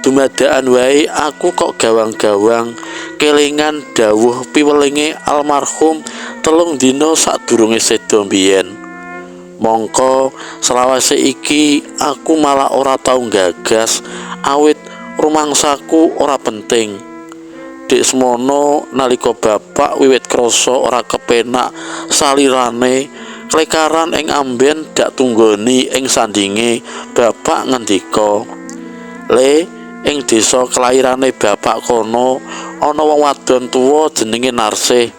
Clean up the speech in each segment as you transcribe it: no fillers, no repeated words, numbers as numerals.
Dumadakan wae aku kok gawang-gawang kelingan dawuh piwelinge almarhum 3 dina sadurunge seda mbiyen. Mangka selawase iki aku malah ora tau nggagas awit rumangsaku ora penting. Dik semono nalika bapak wiwit krasa ora kepenak salirane klekaran ing amben dak tunggoni ing sandinge, bapak ngendika, "Le, ing desa kelairane bapak kono ana wong wadon tuwa jenenge Narsih.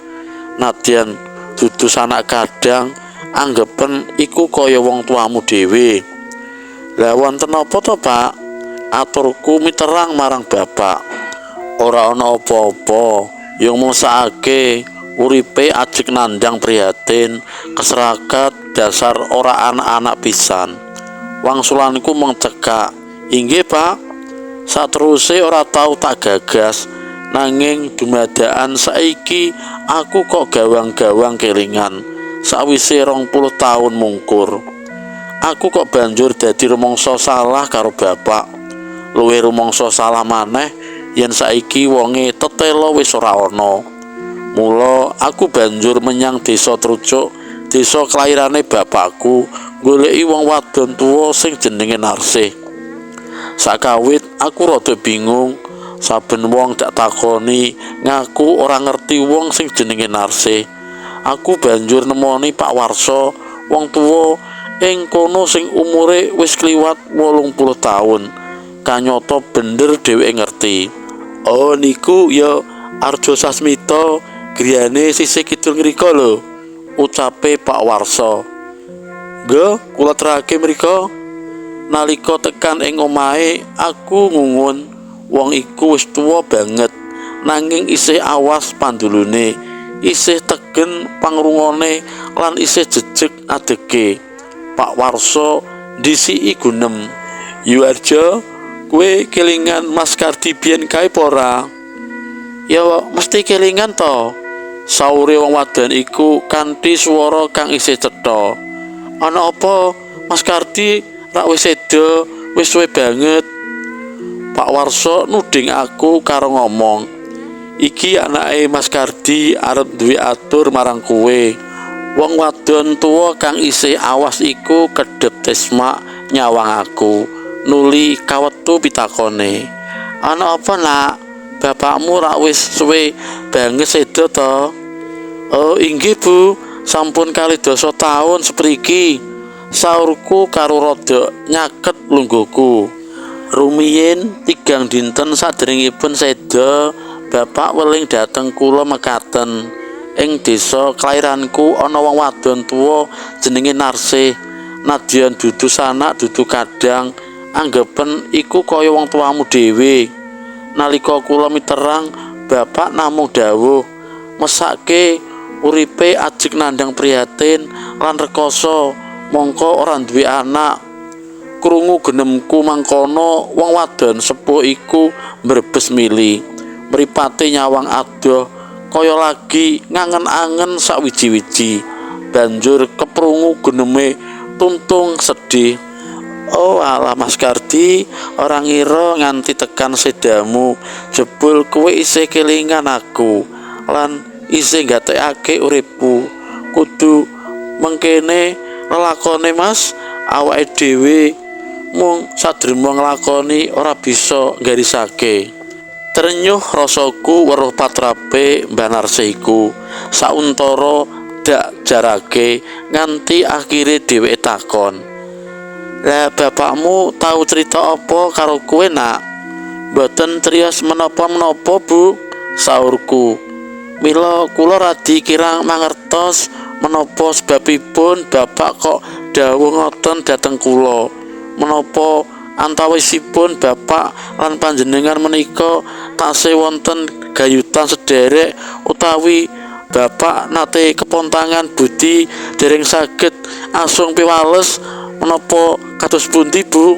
Nadyan dudu sanak kadang, anggepen iku kaya wong tuamu dhewe." "Lah, wonten apa to, Pak?" aturku miterang marang bapak. "Ora ana apa-apa, ya mesakake uripe ajeg nandhang prihatin, keserakat dasar ora anak-anak pisan." Wangsulanku mung cekak, "Inggih, Pak." Sateruse ora tau tak gagas, nanging dumadakan saiki aku kok gawang-gawang kelingan sawise 20 taun mungkur. Aku kok banjur dadi rumangsa salah karo bapak. Luwih rumangsa salah maneh yen saiki wonge tetela wis ora ana. Mula aku banjur menyang desa Trucuk, desa kelairane bapakku, goleki wong wadon tuwa sing jenenge Narsih. Sakawit aku rada bingung, saben wong dak takoni ngaku ora ngerti wong sing jenenge Narsih. Aku banjur nemoni Pak Warso, wong tuwa ing kono sing umure wis kliwat 80 taun. Kanyata bener dheweke ngerti. "Oh, niku ya Arjo Sasmito, griyane sisih kidul ngriko lho," ucape Pak Warso. "Nggo, kula terake mriko." Nalika tekan ing omahe aku ngungun wong iku wis tuwa banget nanging isih awas pandulune, isih tegen pangrungone lan isih jejeg adege. Pak Warso ndhisiki gunem. "Yu Arjo, kowe kelingan Mas Kardi biyen kae apa ora?" "Ya mesti kelingan to," saure wong wadon iku kanthi swara kang isih cetha. "Ana apa? Mas Kardi rak wis seda, wis suwe banget." Pak Warso nuding aku karo ngomong, "Iki anake Mas Kardi arep duwe atur marang kowe." Wong wadon tuwa kang isih awas iku kedhep tesmak nyawang aku, nuli kawetu pitakone. "Ana apa, Nak? Bapakmu rak wis suwe banget seda to?" "Oh, inggih, Bu, sampun 12 taun sepriki," saurku karo rada nyaket lungguhku. "Rumiyin 3 dinten saderengipun seda, bapak weling dhateng kula mekaten. Ing desa kelairanku ana wong wadon tuwa jenenge Narsih. Nadyan dudu sanak dudu kadang, anggepen iku kaya wong tuamu dhewe. Nalika kula miterang, bapak namung dawuh, mesake uripe ajeg nandhang prihatin lan rekasa, mangka ora duwe anak." Krungu genemku mangkono, wong wadon sepuh iku mbrebes mili. Mripate nyawang adoh kaya lagi ngangen-angen sawiji-wiji. Banjur keprungu geneme tuntung sedih. "Oh alah, Mas Kardi, ora ngira nganti tekan sedamu jebul kowe isih kelingan aku lan isih nggatekake uripku. Kudu mengkene lelakone, Mas, awake dhewe mung sadrema nglakoni ora bisa nggarisake." Trenyuh rasaku weruh patrape Mbah Narsih iku. Sauntara dak jarake nganti akhire dheweke takon. "Lah, bapakmu tau crita apa karo kowe, Nak?" "Mboten criyos menapa-menapa, Bu," saurku. "Mila kula radi kirang mangertos menapa sebabipun bapak kok dawuh ngoten dhateng kula. Menapa antawisipun bapak lan panjenengan menika tasih wonten gayutan sederek utawi bapak nate kepontangan budi dereng saged asung piwales menapa kados pundi, Bu?"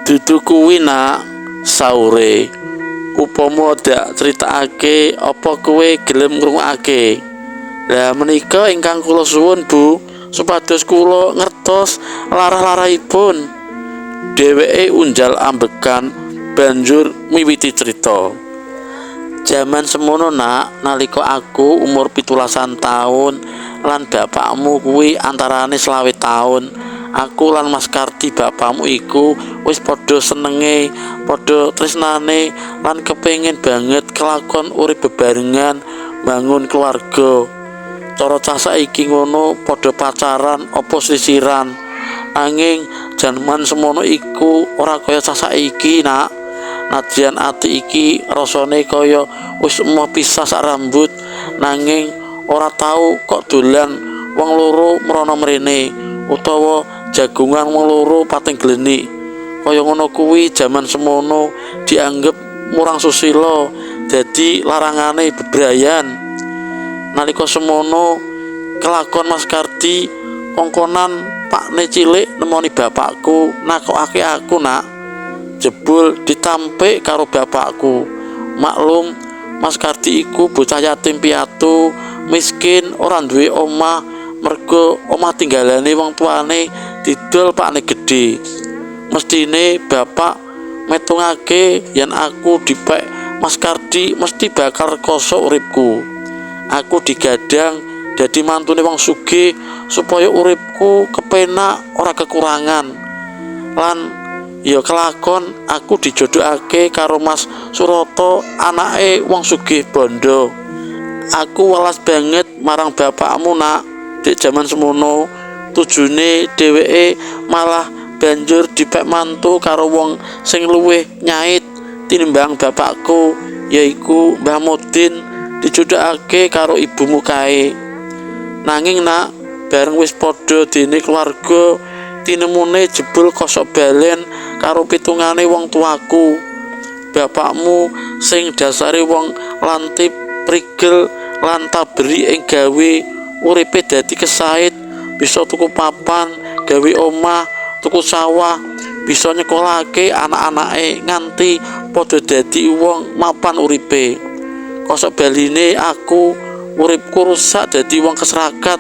"Dudu kuwi, Nak," saure. "Upama dak critakake apa kowe gelem ngrungokake?" "Lah, menika ingkang kula suwun, Bu, supados kula ngertos larah-larahipun." Dheweke unjal ambekan. banjur miwiti crita. Jaman semono nak, nalika aku umur 17 taun lan bapakmu kuwi antarane 25 taun, aku lan Mas Kardi bapakmu iku wis padha senenge, padha tresnane lan kepengin banget kelakon urip bebarengan bangun keluarga. Cara cah saiki ngono padha pacaran apa sisiran. Nanging jaman semono iku ora kaya cah saiki nak. Nadyan ati iki rasane kaya wis emoh pisah sak rambut, nanging ora tau kok dolan wong loro mrono mrene utawa jagongan wong loro pating glenik. Kaya ngono kuwi jaman semono dianggep murang susila, dadi larangane bebrayan. Nalika semono kelakon Mas Kardi kongkonan pakne cilik nemoni bapakku nakokake aku nak. Jebul ditampik karo bapakku. Maklum Mas Kardi iku bocah yatim piatu, miskin, ora duwe omah mergo omah tinggalane wong tuane didol pakne gedhe. Mestine bapak metungake yen aku dipek Mas Kardi mesti bakal rekoso uripku. Aku digadang dadi mantune wong sugih supaya uripku kepenak ora kekurangan. Lan ya kelakon aku dijodhokake karo Mas Suroto anake wong sugih bondo. Aku welas banget marang bapakmu nak. Dek jaman semono tujune dheweke malah banjur dipek mantu karo wong sing luwih nyait tinimbang bapakku, yaiku Mbah Mudin, dijodhokake karo ibumu kae. Nanging nak, bareng wis padha dene keluarga, tinemune jebul kosok balen karo pitungane wong tuaku. Bapakmu sing dasare wong lantip prigel lan taberi ing gawe uripe dadi kesait, bisa tuku papan, gawe omah, tuku sawah, bisa nyekolahake anak-anake nganti padha dadi wong mapan uripe. Kosok baline aku uripku rusak dadi wong keserakat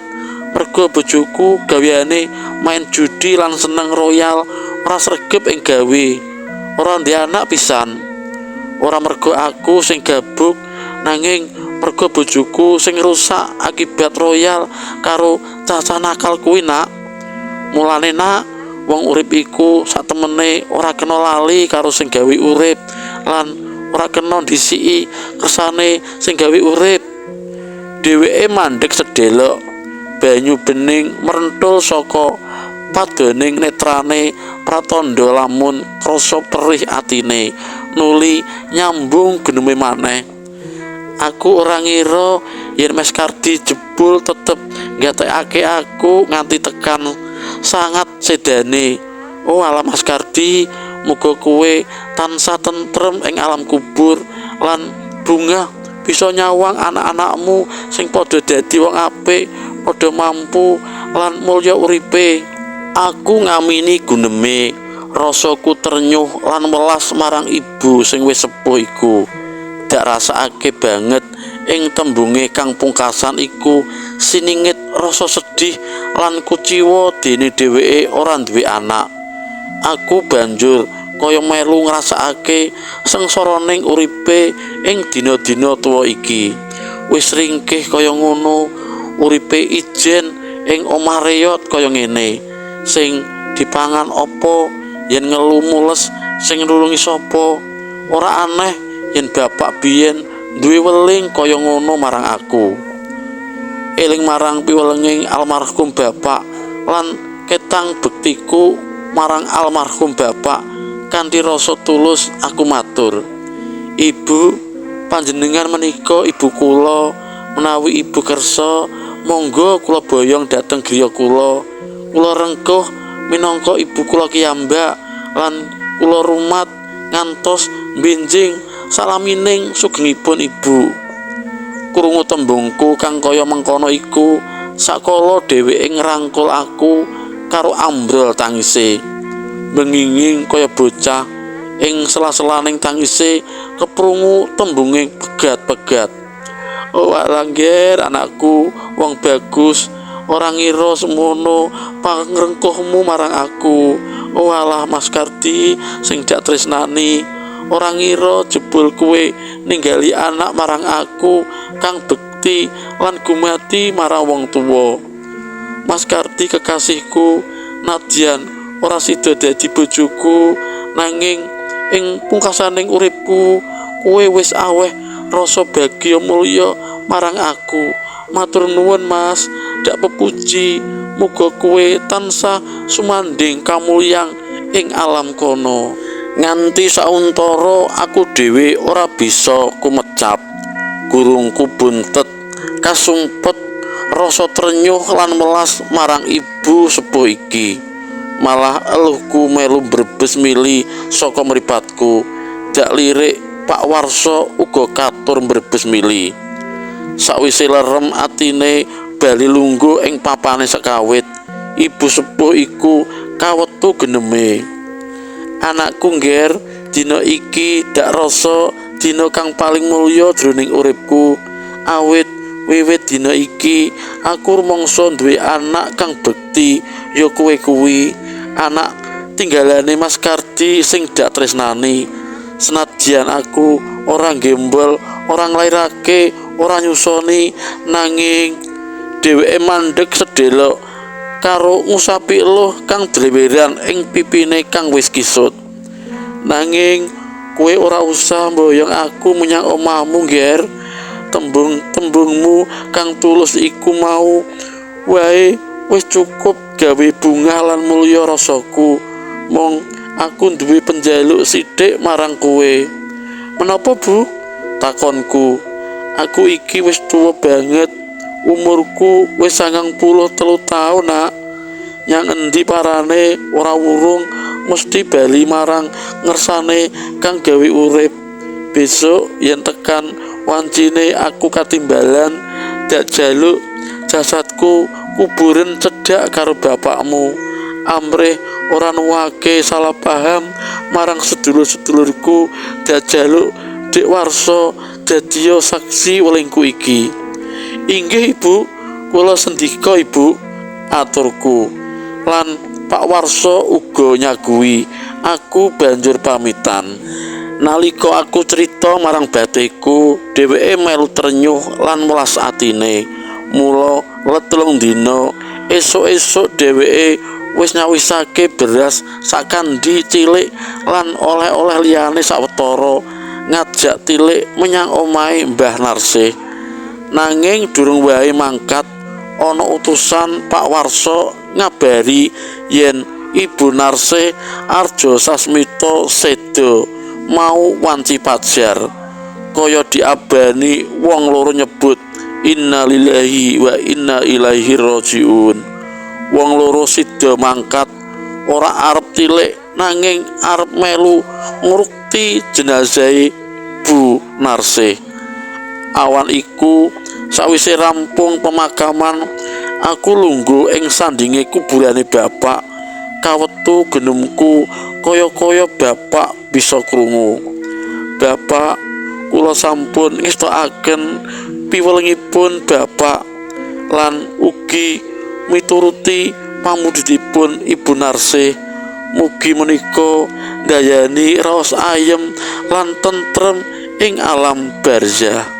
mergo bojoku gaweane main judi lan seneng royal, ora sregep ing gawe, ora ndek anak pisan. Ora mergo aku sing gabuk, nanging mergo bojoku sing rusak akibat royal karo cacah nakal kuwi nak. Mulane nak, wong urip iku satemene ora kena lali karo sing gawe urip lan ora kena ndisiki kersane sing gawe urip. Dheweke mandheg sedelok, banyu bening merentul saka padoning netrane pratandha lamun krasa perih atine, nuli nyambung geneme maneh. Aku ora ngira yen Mas Kardi jebul tetep nggatekake aku nganti tekan sangat sedane. Oh alam Mas Kardi, muga kowe tansah tentrem ing alam kubur lan bungah bisa nyawang anak-anakmu sing padha dadi wong apik, padha mampu lan mulya uripe. Aku ngamini guneme, rasaku ternyuh lan welas marang ibu sing wis sepuh iku. Dak rasakake banget ing tembunge kang pungkasan iku siningit rasa sedih lan kuciwa dene dheweke ora duwe anak. Aku banjur kaya melu ngrasakake sengsaraning uripe ing dina-dina tuwa iki. Wis ringkih kaya ngono, uripe ijen ing omah reyot kaya ngene. Sing dipangan apa yen ngelu mules sing nulungi sapa? Ora aneh yen bapak biyen duwe weling kaya ngono marang aku. Eling marang piwelenging almarhum bapak lan ketang bektiku marang almarhum bapak kanthi rasa tulus aku matur. Ibu, panjenengan menika ibu kula, menawi ibu kersa monggo kula boyong dhateng griya kula. Kula rengkuh minangka ibu kula kiyambak lan kula rumat ngantos benjing salamining sugengipun ibu. Krungu tembungku kang kaya mengkono iku, sakala dheweke ngrangkul aku karo ambrol tangise. Benginging kaya bocah ing sela-selaning tangise keprungu tembunge pegat-pegat. Oh alangger anakku, wong bagus, ora ngira semono pangrengkuhmu marang aku. Oh alah Mas Kardi sing dak tresnani. Ora ngira jebul kowe ninggali anak marang aku kang bekti lan gumati marang wong tuwa. Mas Kardi kekasihku, nadyan ora sida dadi bojoku, nanging ing pungkasaning uripku kowe wis aweh rasa bagya mulya marang aku. Matur nuwun Mas, dak pepuji, muga kowe tansah sumandhing kamulyan ing alam kono. Nganti sauntara aku dhewe ora bisa kumecap. Gurungku buntet kasumpet rasa trenyuh lan melas marang ibu sepuh iki. Malah eluhku melu brebes mili saka mripatku. Dak lirik Pak Warso uga katur brebes mili. Sakwise lerem atine bali lungguh ing papane sekawit, ibu sepuh iku kawetu geneme. Anakku ngger, dina iki dak rasa dina kang paling mulya jroning uripku. Awit wiwit dina iki aku rumangsa duwe anak kang bekti, ya kowe kuwi anak tinggalane Mas Kardi sing dak tresnani. Senadyan aku ora gembol, ora nglairake, ora nyusoni, nanging dheweke mandheg sedelok karo ngusapi eluh kang dleweran ing pipine kang wis kisut. Nanging kowe ora usah mboyong aku menyang omahmu, Ngger. Tembung-tembungmu kang tulus iku mau wae wis cukup gawe bungah lan mulya rasaku. Mung aku duwe penjaluk sithik marang kowe. Menapa, Bu? Takonku. Aku iki wis tuwa banget. Umurku wis 93 taun, Nak. Nyang endi parane ora wurung mesti bali marang ngersane kang gawe urip. Besok yen tekan wancine aku katimbalan, dak jaluk jasadku kuburen cedhak karo bapakmu. Amrih ora nuwake salah paham marang sedulur-sedulurku, dak jaluk Dik Warso dadiya saksi welingku iki. Inggih Ibu, kula sendika Ibu, aturku. Lan Pak Warso uga nyagui. Aku banjur pamitan. Nalika aku crita marang batiku, dheweke melu trenyuh lan welas atine. Mula let telung dina, esuk-esuk dheweke wis nyawisake beras sakandhi cilik lan oleh-oleh liyane sawetara, ngajak tilik menyang omahe Mbah Narsih. Nanging durung wae mangkat, ana utusan Pak Warso ngabari yen Ibu Narsih Arjo Sasmito seda mau wanci pajar. Kaya diabani wong loro nyebut innalillahi wa inna ilaihi rajiun. Wong loro sida mangkat, ora arep tilik nanging arep melu ngrukti jenazahe Bu Narsih. Awan iku sawise rampung pemakaman, aku lungguh ing sandinge kuburane bapak. Kawetu genemku kaya-kaya bapak bisa krungu. Bapak, kula sampun ngestokaken piwelingipun bapak lan ugi mituruti pamundhutipun Ibu Narsih. Mugi menika ndayani raos ayem lan tentrem ing alam barzah.